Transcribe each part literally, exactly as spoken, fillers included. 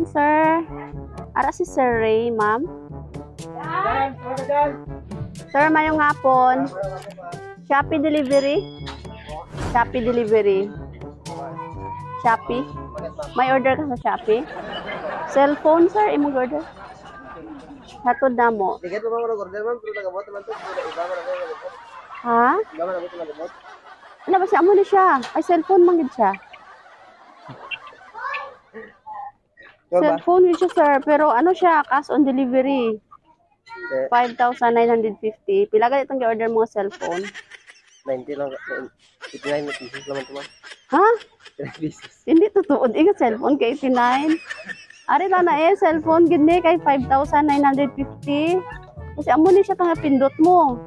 Sir, ara si Sir Ray, ma'am. Sir, mayong hapon. Shopee delivery? Shopee delivery. Shopee? May order ka sa Shopee? Cellphone, sir, imong order? Hatod na mo. Ticket mo ba order, ma'am? Pero nagabot naman to. Pero iba man ang nagabot. Ha? Iba man ang nagabot. Ano ba siya? Amo na siya. Ay, cellphone man gid siya. Sure ba? Cellphone gid siya, sir. Pero ano siya, cash on delivery. Eh. Five thousand nine hundred fifty. Pila gani itong gi-order mo nga cellphone? Ninety lang. Eighty-nine pesos naman ito, ma'am. Ha? Eighty-nine pesos. Hindi totoo. Di nga cellphone kay eighty-nine. Ari lang na eh, cellphone gid ni kay five thousand nine hundred fifty. Kasi amo ni siya tanga pindot mo.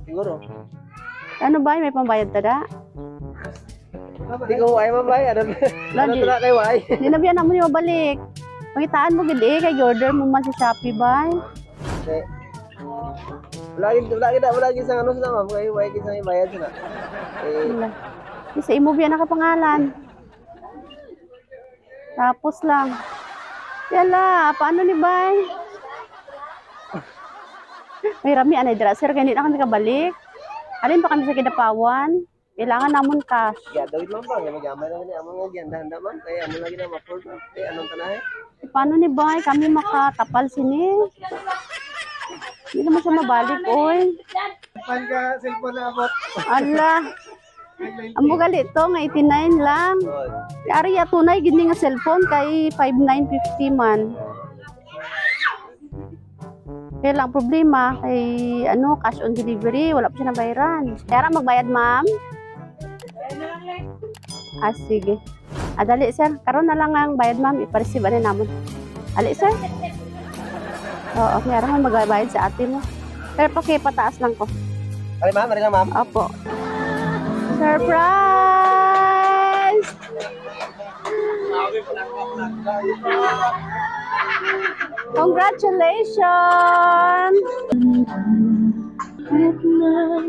Siguro. Ano ba? May pambayad ta da? Di ko, ay, ma'am, ay, ano, ano Lagi. Tala kay, ay? Di na biya na mo ni mabalik. Pangitaan mo gid eh, kay order mo man sa Shopee, bay. Okay. Wala gid, wala gid, wala gid sa ano sa ma'am, kay, wala gid sa ibayad na. Eh, Wala. Di sa imo biya nakapangalan. Tapos lang. Yala, paano ni bay? May rami anay dira, sir, kay hindi na kami kabalik. Alin pa kami sa Kidapawan? Kailangan namon cash. Ya, dawit lang ba? Gamay-gamay lang ni amon nga gihanda-handa, ma'am. Kaya amo lagi na ma-afford, ma'am. Kaya anong tanahe? Paano ni bay kami makatapal sini? Hindi naman siya mabalik, oy. Pan ka cellphone na abot. Ala. Amo gali to nga eighty-nine lang. Ari ya tunay gid ni nga cellphone kay five nine fifty man. Kaya lang problema kay ano, cash on delivery, wala pa siya nabayaran. Kaya ra magbayad, ma'am? Ah, sige. Ah, dali, sir. Karon na lang ang bayad, ma'am. Ipa-receive na namon. Ali, sir. Oo, kaya ra magbayad sa ate mo. Sir, pakipataas lang ko. Ari, ma'am, ari na, ma'am. Opo. Surprise! Congratulations!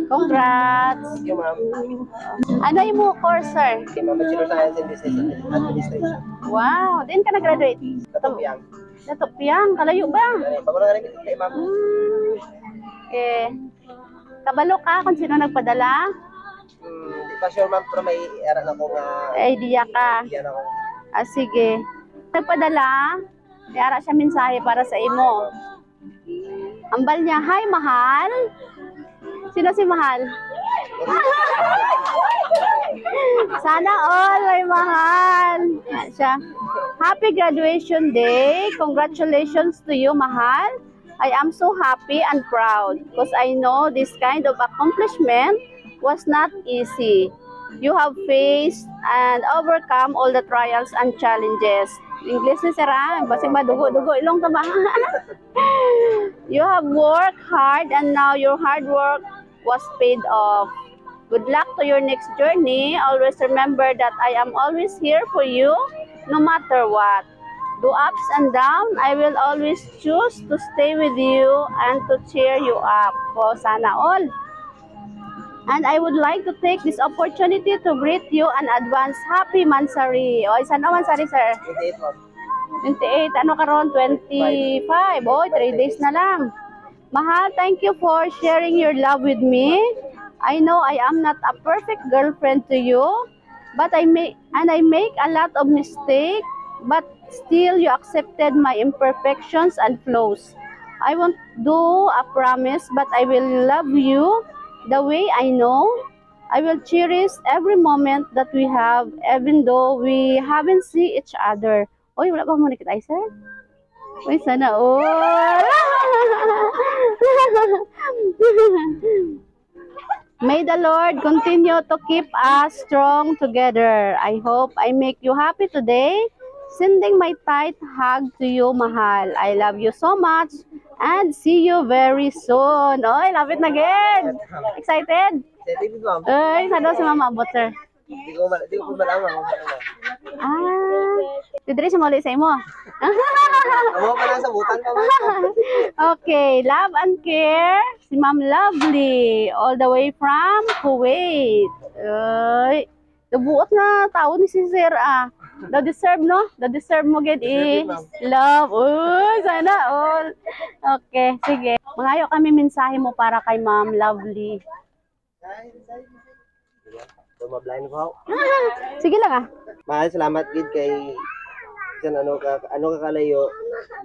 Congrats! Thank you, ma'am. Ano yung mo course, sir? Okay, ma'am. Bachelor Science in Business Administration. Wow! Diin ka nag-graduate? Katupiang. Katupiang? Kalayo ba? Ay, bago lang rin, ma'am. Hmm. Okay. Kabalo ka kung sino nagpadala? Hmm, di pa sure, ma'am, pero may ara na ko nga Idea ka. Idea na ko. Ah, sige. Nagpadala, may ara siya mensahe para sa imo. Ambal niya, "Hi, mahal." Sino si mahal? Sana all ay mahal. Siya. "Happy graduation day. Congratulations to you, mahal. I am so happy and proud because I know this kind of accomplishment was not easy. You have faced and overcome all the trials and challenges." English ni sir, ah. Basig madugo-dugo ilong ta ba? "You have worked hard and now your hard work was paid off. Good luck to your next journey. Always remember that I am always here for you, no matter what. Do ups and down, I will always choose to stay with you and to cheer you up." Oh, sana all. "And I would like to take this opportunity to greet you and advance happy mansari." Oy, san-o mansari, sir? Twenty-eight, ma'am. Twenty-eight. Ano karon? Twenty-five. Oy, three days na lang. "Mahal, thank you for sharing your love with me. I know I am not a perfect girlfriend to you, but I make and I make a lot of mistake, but still you accepted my imperfections and flaws. I won't do a promise, but I will love you the way I know. I will cherish every moment that we have, even though we haven't see each other." Oy, wala ba mo nakita, sir? Uy, sana all. "May the Lord continue to keep us strong together. I hope I make you happy today. Sending my tight hug to you, mahal. I love you so much and see you very soon." Oy, lapit na gid. Excited? Excited, ma'am. Oy, sana si mama abot, sir. Di ko mal-, di ko malaman kung ano. Ah, didiri siya mauli sa imo. Amo pa lang sa butan pa, ma'am. Okay, love and care, si Ma'am Lovely, all the way from Kuwait. Ay, nabuot na tao ni si Sir, ah. Daw deserve, no? Daw deserve mo gid. Deserve it, ma'am. Love. Uy, sana all. Okay, sige. Mangayo kami mensahe mo para kay Ma'am Lovely. So, mablind ko. Sige lang, ah. Mahal, salamat gid kay bisan ano ka, ano ka kalayo,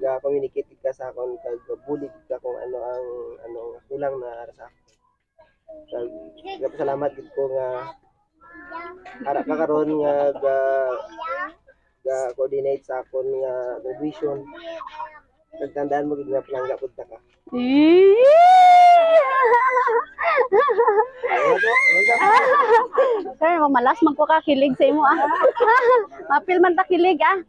ga-communicate gid ka sa akon, kag bulig gid ka kung ano ang, ano ang kulang na sa akon. Kag, nagapasalamat gid ko nga ara ka karon nga ga, ga-coordinate sa akon nga graduation. Nagtandaan mo gid nga palangga pud ta ka. Sir, mamalas man ko ka kilig sa imo, ah. Mapil man ta kilig, ah.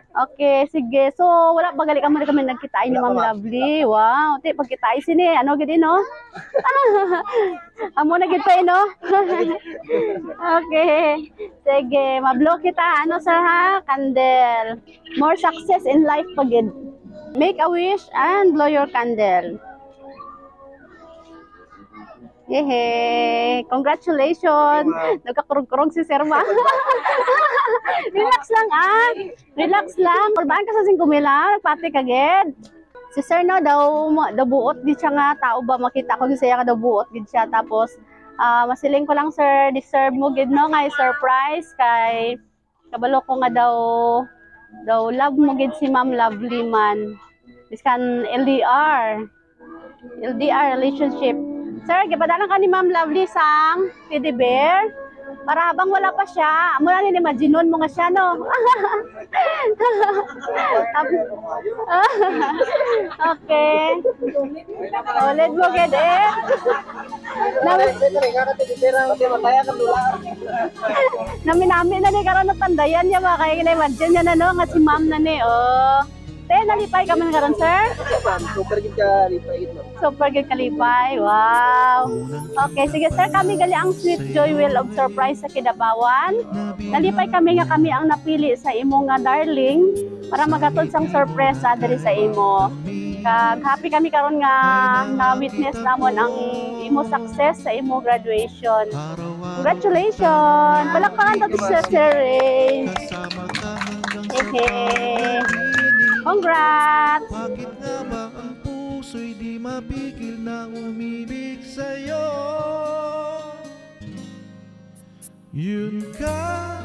Okay, sige. So, wala pa gali kamo kami nagkita ni Ma'am Lovely. Wow, ti pagkita sini, ano gid, no? Amo na gid pa, no? Okay. Sige, ma-blow kita. Ano, sir, ha? Candle. More success in life pa gid. Make a wish and blow your candle. Yehey! Congratulations! Nagkakurog-kurog si Sir, ma. Relax lang, ah. Relax lang. Kulbaan ka sa singko mil, ah. Pati ka gid. Si Sir, no, daw, daw buot gid siya nga tao ba, makita ko gid siya nga daw buot gid siya. Tapos, ah, masiling ko lang, Sir, deserve mo gid, no, nga surprise kay kabalo ko nga daw, daw love mo gid si Ma'am Lovely man. Biskan L D R. L D R relationship. Sir, gipadala ka ni Ma'am Lovely sang teddy bear. Para habang wala pa siya, amo na ni, imagine mo nga siya, no? Okay. Ulid mo gid, eh. Nami-, naminami na ni karon natandayan niya ba? Kaya na-imagine niya na, no, nga si ma'am na ni, oh. Te, nalipay ka man karon, sir? Ma'am, super gid ka lipay gid, ma'am. Super gid kalipay. Wow. Okay, sige, sir, kami gali ang Sweet Joy Wheel of Surprise sa Kidabawan. Nalipay kami nga kami ang napili sa imo nga darling para maghatod sang surpresa diri sa imo. Kag happy kami karon nga na-witness namon ang imo success sa imo graduation. Congratulations! Palakpakan to, Sir Ray. Hehe. Congrats! Bakit nga ba ang puso'y di mapigil na umibig sa'yo? Yun ka